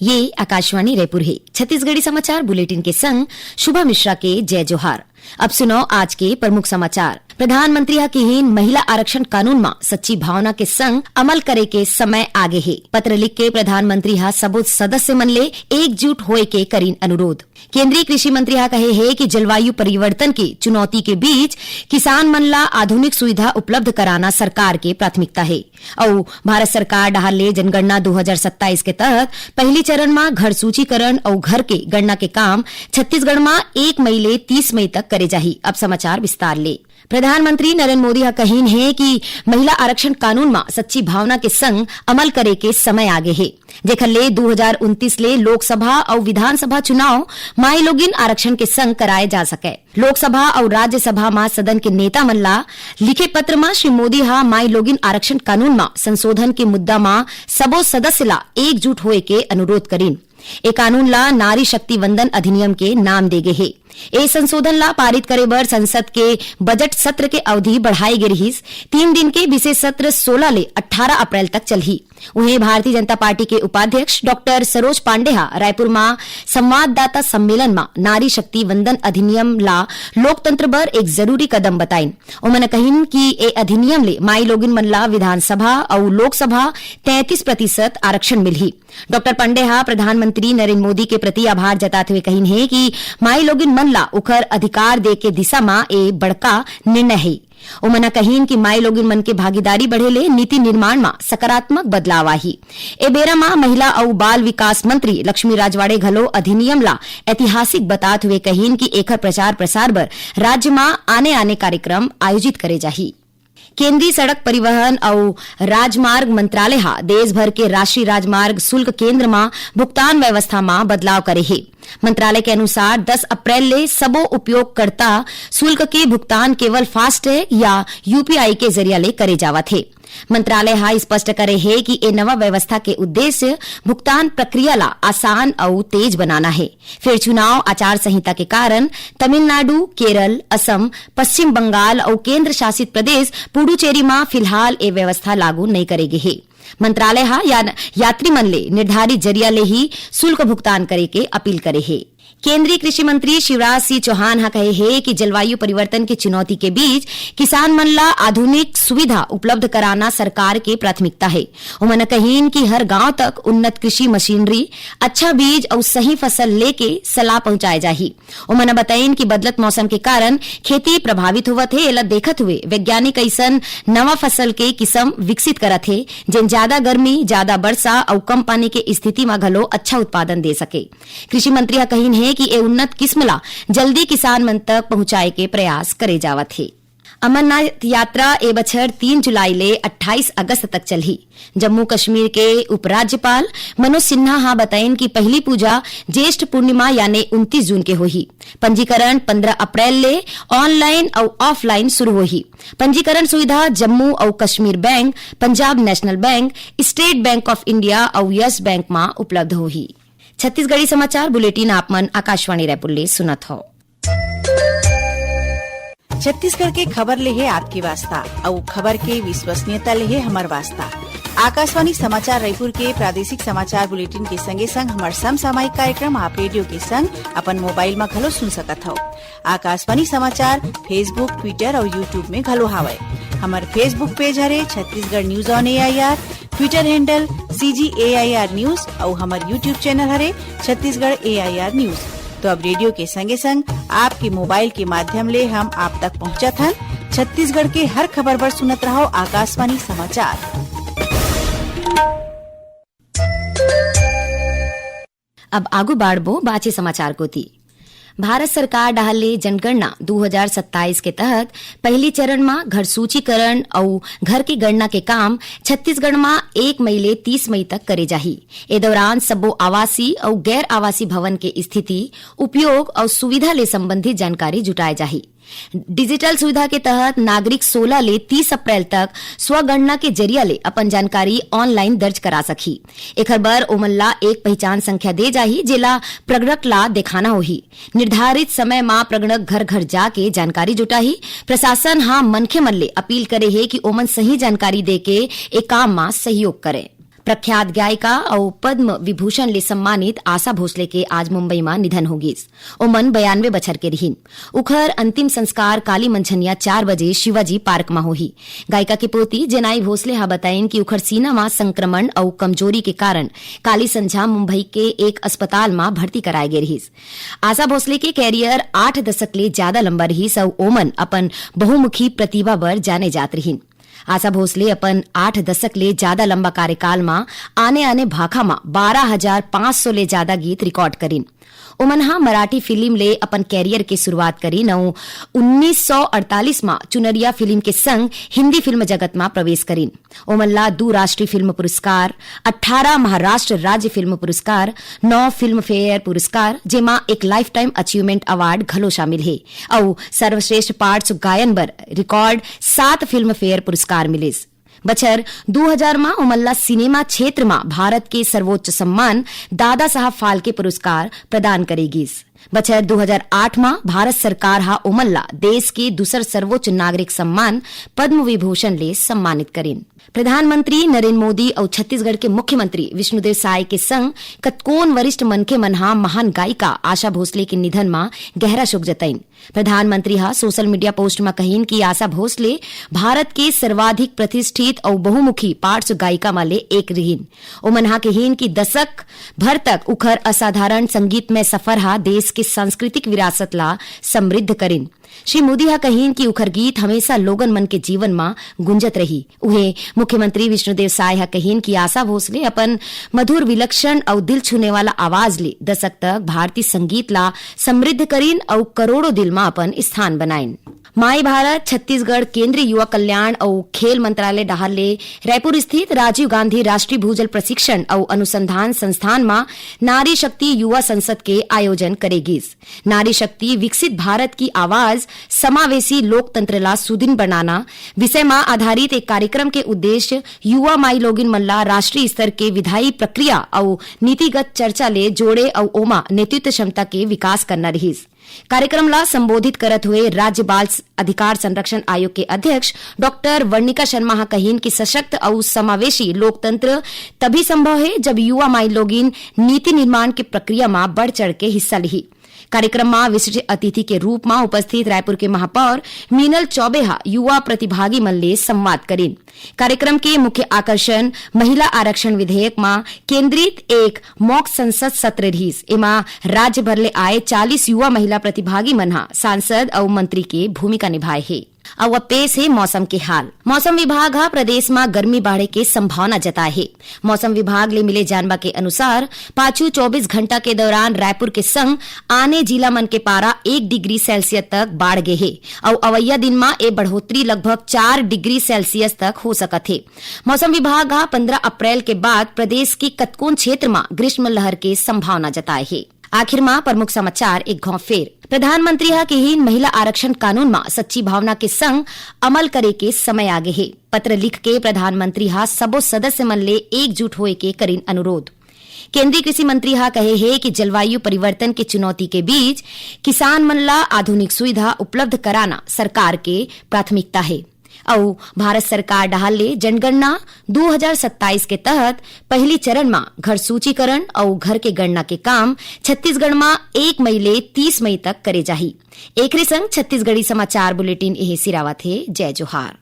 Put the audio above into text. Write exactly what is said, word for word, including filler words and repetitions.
ये आकाशवाणी रायपुर हे। छत्तीसगढ़ी समाचार बुलेटिन के संग शुभा मिश्रा के जय जोहार। अब सुनव आज के प्रमुख समाचार। प्रधानमंत्री ह किहिन, महिला आरक्षण कानून म सच्ची भावना के संग अमल करे के समय आगे हे। पत्र लिख के प्रधानमंत्री ह सबो सदस्य मन ले एकजुट होए के करिन अनुरोध। केंद्रीय कृषि मंत्री ह कहे हे कि जलवायु परिवर्तन के चुनौती के बीच किसान मन ला आधुनिक सुविधा उपलब्ध कराना सरकार के प्राथमिकता हे। अउ भारत सरकार डहार ले जनगणना दू हजार सत्ताईस के तहत पहली चरण म घर सूचीकरण अउ घर के गणना के काम छत्तीसगढ़ म एक मई ले तीस मई तक करे जाही। अब समाचार विस्तार ले। प्रधानमंत्री नरेंद्र मोदी ह कहिन हे कि महिला आरक्षण कानून म सच्ची भावना के संग अमल करे के समय आगे हे, जेखर ले दू हजार उनतीस ले लोकसभा अउ विधानसभा चुनाव माईलोगिन आरक्षण के संग कराए जा सकय। लोकसभा अउ राज्यसभा म सदन के नेता मन ला लिखे पत्र म श्री मोदी ह माईलोगिन आरक्षण कानून म संशोधन के मुद्दा म सबो सदस्य ला एकजुट होए के अनुरोध करिन। ए कानून ला नारी शक्ति वंदन अधिनियम के नाम दे गे हे। ए संशोधन ला पारित करे बर संसद के बजट सत्र के अवधि बढ़ाए गे रिहिस। तीन दिन के विशेष सत्र सोलह ले अट्ठारह अप्रैल तक चलही। उहें, भारतीय जनता पार्टी के उपाध्यक्ष डॉक्टर सरोज पांडे ह रायपुर म संवाददाता सम्मेलन म नारी शक्ति वंदन अधिनियम ला लोकतंत्र बर एक जरूरी कदम बताइन। ओमन कहिन कि ए अधिनियम ले माईलोगिन मन ला विधानसभा अउ लोकसभा तैंतीस प्रतिशत आरक्षण मिलही। डॉक्टर पांडे ह प्रधानमंत्री नरेंद्र मोदी के प्रति आभार जताते हुए कहिन हे कि माईलोगिन मन ला उखर अधिकार दे के दिशा म ए बड़का निर्णय हे। ओमन ह कहिन कि माईलोगिन मन के भागीदारी बढ़े ले नीति निर्माण म सकारात्मक बदलाव आही। ए बेरा म महिला अउ बाल विकास मंत्री लक्ष्मी राजवाड़े घलो अधिनियम ला ऐतिहासिक बतात हुए कहिन कि एखर प्रचार प्रसार बर राज्य म आने-आने कार्यक्रम आयोजित करे जाही। केंद्रीय सड़क परिवहन अउ राजमार्ग मंत्रालय ह देश भर के राष्ट्रीय राजमार्ग शुल्क केंद्र म भुगतान व्यवस्था म बदलाव करे हे। मंत्रालय के अनुसार दस अप्रैल ले सबो उपयोगकर्ता शुल्क के भुगतान केवल फास्टैग या यूपीआई के जरिया ले करे जावत हे। मंत्रालय ह स्पष्ट करे हे कि ए नवा व्यवस्था के उद्देश्य भुगतान प्रक्रिया ला आसान अउ तेज बनाना हे। फेर चुनाव आचार संहिता के कारण तमिलनाडु, केरल, असम, पश्चिम बंगाल अउ केंद्र शासित प्रदेश पुडुचेरी म फिलहाल ए व्यवस्था लागू नइ करे गे हे। मंत्रालय ह या-, यात्री मन ले निर्धारित जरिया ले ही शुल्क भुगतान करे के अपील करे हे। केंद्रीय कृषि मंत्री शिवराज सिंह चौहान ह कहे हे कि जलवायु परिवर्तन के चुनौती के बीच किसान मन ला आधुनिक सुविधा उपलब्ध कराना सरकार के प्राथमिकता हे। ओमन कहिन कि हर गांव तक उन्नत कृषि मशीनरी, अच्छा बीज अउ सही फसल लेके सलाह पहुंचाए जाही। ओमन बताइन कि बदलत मौसम के कारण खेती प्रभावित होवत हे, एला देखत हुए वैज्ञानिक अइसन नवा फसल के किसम विकसित करत हे, जेन ज्यादा गर्मी, ज्यादा बरसा अउ कम पानी के स्थिति म घलो अच्छा उत्पादन दे सके। कृषि मंत्री ह कहिन हे कि ए उन्नत किस्म ला जल्दी किसान मन तक पहुंचाए के प्रयास करे जावत हे। अमरनाथ यात्रा ए बछर तीन जुलाई ले अट्ठाईस अगस्त तक चलही। जम्मू कश्मीर के उपराज्यपाल मनोज सिन्हा ह बताइन कि पहली पूजा ज्येष्ठ पूर्णिमा याने उनतीस जून के होही। पंजीकरण पंद्रह अप्रैल ले ऑनलाइन अउ ऑफलाइन शुरू होही। पंजीकरण सुविधा जम्मू अउ Kashmir bank, Punjab national bank, state bank of India अउ यस बैंक म उपलब्ध होही। छत्तीसगढ़ी समाचार बुलेटिन आप मन आकाशवाणी रायपुर ले सुनत हव। छत्तीसगढ़ के खबर ले हे आपके वास्ता, अउ खबर के विश्वसनीयता ले हे हमर वास्ता। आकाशवाणी समाचार रायपुर के प्रादेशिक समाचार बुलेटिन के संगे संग हमर समसामयिक कार्यक्रम आप रेडियो के संग अपन मोबाइल म घलो सुन सकत हव। आकाशवाणी समाचार Facebook, Twitter अउ YouTube में घलो हावय। हमर Facebook पेज हरे Chhattisgarh news on AIR, Twitter handle CG AIR news अउ हमर YouTube चैनल हरे छत्तीसगढ़ एआईआर न्यूज। तो अब रेडियो के संगे संग आपके मोबाइल के माध्यम ले हम आप तक पहुंचत हन। छत्तीसगढ़ के हर खबर बर सुनत रहव आकाशवाणी समाचार। अब आगू बाढ़बो बाचे समाचार कोति। भारत सरकार डहार ले जनगणना दू हजार सत्ताईस के तहत पहली चरण म घर सूचीकरण अउ घर के गणना के काम छत्तीसगढ़ म एक मई ले तीस मई तक करे जाही। ए दौरान सब्बो आवासीय अउ गैर आवासीय भवन के स्थिति, उपयोग अउ सुविधा ले संबंधित जानकारी जुटाए जाही। डिजिटल सुविधा के तहत नागरिक सोलह ले तीस अप्रैल तक स्वगणना के जरिया ले अपन जानकारी ऑनलाइन दर्ज करा सकही। एखर बर ओमन ला एक पहिचान संख्या दे जाही, जेला प्रगणक ला देखाना होही। निर्धारित समय म प्रगणक घर-घर जाके जानकारी जुटाही। प्रशासन ह मनखे मन ले अपील करे हे कि ओमन सही जानकारी देके ए काम म सहयोग करय। प्रख्यात गायिका अउ पद्म विभूषण ले सम्मानित आशा भोसले के आज मुंबई म निधन हो गिस। ओमन बयानवे बछर के रिहिन। उखर अंतिम संस्कार काली मंझनिया चार बजे शिवाजी पार्क म होही। गायिका के पोती जेनाई भोसले ह बताइन कि उखर सीना म संक्रमण अउ कमजोरी के कारण काली संझा मुंबई के एक अस्पताल म भर्ती कराए गे रिहिस। आशा भोसले के कैरियर आठ दशक ले ज्यादा लंबा रिहिस अउ ओमन अपन बहुमुखी प्रतिभा बर जाने जात रिहिन। आशा भोसले अपन आठ दशक ले ज्यादा लंबा कार्यकाल म आने-आने भाखा म बारह हजार पाँच सौ ले ज्यादा गीत रिकॉर्ड करिन। ओमन ह मराठी फिल्म ले अपन कैरियर के शुरुआत करिन अउ उन्नीस सौ अड़तालीस म चुनरिया फिल्म के संग हिंदी फिल्म जगत म प्रवेश करिन। ओमन ला दू राष्ट्रीय फिल्म पुरस्कार, अठारह महाराष्ट्र राज्य फिल्म पुरस्कार, नौ फिल्म फेयर पुरस्कार, जेमा एक लाइफ टाइम अचीवमेंट अवार्ड घलो शामिल हे, अउ सर्वश्रेष्ठ पार्श्व गायन बर रिकॉर्ड सात फिल्म फेयर पुरस्कार मिलिस। बछर दू हजार म ओमन ला सिनेमा क्षेत्र म भारत के सर्वोच्च सम्मान दादा साहब फाल्के पुरस्कार प्रदान करे गिस। बछर दू हजार आठ म भारत सरकार ह ओमन ला देश के दूसर सर्वोच्च नागरिक सम्मान पद्म विभूषण ले सम्मानित करिन। प्रधानमंत्री नरेंद्र मोदी अउ छत्तीसगढ़ के मुख्यमंत्री विष्णुदेव साय के संग कतकोन वरिष्ठ मनखे मन ह महान गायिका आशा भोसले के निधन म गहरा शोक जताइन। प्रधानमंत्री ह सोशल मीडिया पोस्ट म कहिन कि आशा भोसले भारत के सर्वाधिक प्रतिष्ठित अउ बहुमुखी पार्श्व गायिका म ले एक रिहिन। ओमन ह कहिन कि दशक भर तक उखर असाधारण संगीतमय सफर ह देश के सांस्कृतिक विरासत ला समृद्ध करिन। श्री मोदी ह कहिन कि उखर गीत हमेशा लोगन मन के जीवन म गुंजत रही। उहे मुख्यमंत्री विष्णुदेव साय ह कहिन कि आशा भोसले अपन मधुर, विलक्षण अउ दिल छूने वाला आवाज ले दशक तक भारतीय संगीत ला समृद्ध करिन अउ करोड़ों दिल म अपन स्थान बनाइन। माई भारत छत्तीसगढ़ केंद्रीय युवा कल्याण अउ खेल मंत्रालय डहार ले रायपुर स्थित राजीव गांधी राष्ट्रीय भूजल प्रशिक्षण अउ अनुसंधान संस्थान म नारी शक्ति युवा संसद के आयोजन करे गिस। नारी शक्ति विकसित भारत की आवाज, समावेशी लोकतंत्र ला सुदृढ़ बनाना विषय म आधारित एक कार्यक्रम के उद्देश्य युवा माई लोगिन मन ला राष्ट्रीय स्तर के विधायी प्रक्रिया अउ नीतिगत चर्चा ले जोड़े अउ ओमा नेतृत्व क्षमता के विकास करना रिहिस। कार्यक्रम ला संबोधित करत हुए राज्य बाल अधिकार संरक्षण आयोग के अध्यक्ष डॉक्टर वर्णिका शर्मा ह कहिन कि सशक्त अउ समावेशी लोकतंत्र तभी संभव हे, जब युवा माई लोगिन नीति निर्माण के प्रक्रिया म बढ़ चढ़ के हिस्सा लिही। कार्यक्रम म विशिष्ट अतिथि के रूप म उपस्थित रायपुर के महापौर मीनल चौबे ह युवा प्रतिभागी मन ले संवाद करिन। कार्यक्रम के मुख्य आकर्षण महिला आरक्षण विधेयक म केंद्रित एक मॉक संसद सत्र रिहिस। एमा राज्य भर ले आए चालीस युवा महिला प्रतिभागी मन ह सांसद अउ मंत्री के भूमिका निभाए हे। अउ अब पेश हे मौसम के हाल। मौसम विभाग ह प्रदेश म गर्मी बाढ़े के संभावना जताए हे। मौसम विभाग ले मिले जानबा के अनुसार, पाछू चौबीस घंटा के दौरान रायपुर के संग आने जिला मन के पारा एक डिग्री सेल्सियस तक बाढ़ गे हे, अउ अवइया दिन म ए बढ़ोतरी लगभग चार डिग्री सेल्सियस तक हो सकत हे। मौसम विभाग ह पंद्रह अप्रैल के बाद प्रदेश के कतकोन क्षेत्र म ग्रीष्म लहर के संभावना जताए हे। आखिर म प्रमुख समाचार एक घाव फेर। प्रधानमंत्री ह किहिन, महिला आरक्षण कानून म सच्ची भावना के संग अमल करे के समय आगे हे। पत्र लिख के प्रधानमंत्री ह सबो सदस्य मन ले एकजुट होए के करिन अनुरोध। केंद्रीय कृषि मंत्री ह कहे हे कि जलवायु परिवर्तन के चुनौती के बीच किसान मन ला आधुनिक सुविधा उपलब्ध कराना सरकार के प्राथमिकता हे। अउ भारत सरकार डहार ले जनगणना दू हजार सत्ताईस के तहत पहिली चरण म घर सूचीकरण अउ घर के गणना के काम छत्तीसगढ़ म एक मई ले तीस मई तक करे जाही। एकरे संग छत्तीसगढ़ी समाचार बुलेटिन एहे सिरावत हे। जय जोहार।